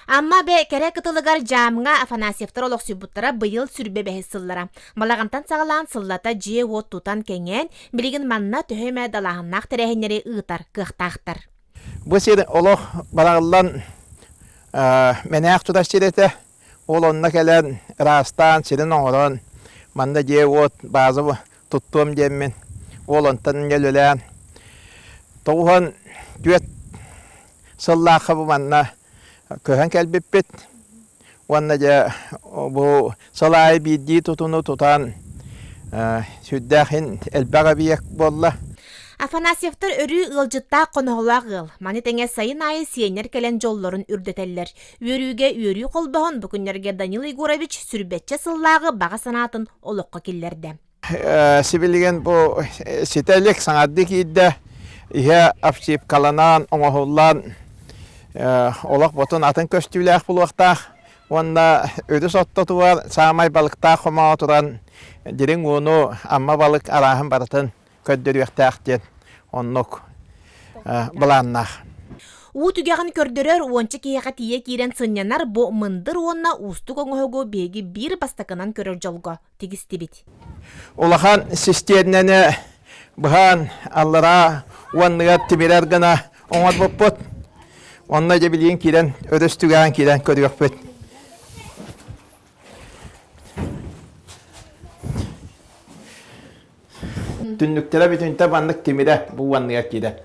Амма Эбэ кэрэ кытылыгар дьаамҥа Афанасьевтар олохсуйбуттара быйыл сүрбэ бэһис сыллара. Балаҕантан саҕалаан сыллата дьиэ-уот тутан кэҥээн, билигин манна төһө эмэ далааһыннаах тэрээһиннэри ыытар кыахтаахтар. Бу сир олох бараҕыллан мэнээх турар сир этэ. Ол онно кэлэн ыраастаан сирин оҥорон манна дьиэ-уот бааза туттуом диэммин ол онтон үлэлээн 94 сыллаахха бу манна көһөн кэлбиппит уонна дьэ бу сыл аайы биирдии тутууну тутан сүрдээх элбэх эбийиэк буолла. Афанасьевтар өрүү ыалдьыттаах хоноһолоох ыал. Маны тэҥэ сайын аайы сиэннэр кэлэн дьоллорун үрдэтэллэр. Үөрүүгэ үөрүү холбоһон бу күннэргэ Данил Егорович сүрбэччэ сыллааҕы баҕа санаатын олоххо киллэрдэ. Сибилигин бу ситэ илик саҥардыы киирдэ. Иһэ обшивкаланан, оҥоһуллан олох ботун атын көстүүлээх буолуохтаах. Уонна өрүс ортотугар саамай балыктаах хомоҕо туран дириҥ ууну Амма балык арааһын барытын көрдөрүөхтээх диэн оннук былааннаах. Уу түгэҕин көрдөрөр уонча киһиэхэ тиийэ киирэн сынньанар бу мындыр уонна уустук оҥоһугу биһиги биир бастакынан көрөр дьолго тигистибит. Улахан систиэрнэни быһан аллараа уонныгар тимирэр гына оҥорбуппут. Онно дьэ билигин киирэн өрүс түгэҕин киирэн көрүөхпүт. Түннүктэрэ бүтүнтэ маннык тимирэ бу уонныгар киирэр.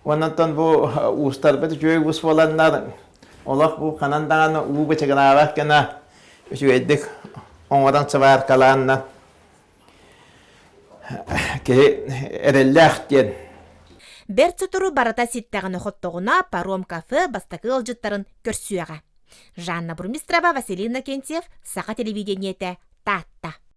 Онон бу уустарбыт үчүгэй уус буоланнар олох бу ханан даҕаны уу бычыгынаабат гына үчүгэйдик оҥорон сыбааркалаанна киһи эрэллээх диэн. Бэрт сотору барыта ситтэҕинэ-хоттоҕуна паром кафе бастакы ыалдьыттарын көрсүөҕэ. Жанна Бурмистрова, Василий Иннокентьев, Саха телевидениетэ, Таатта.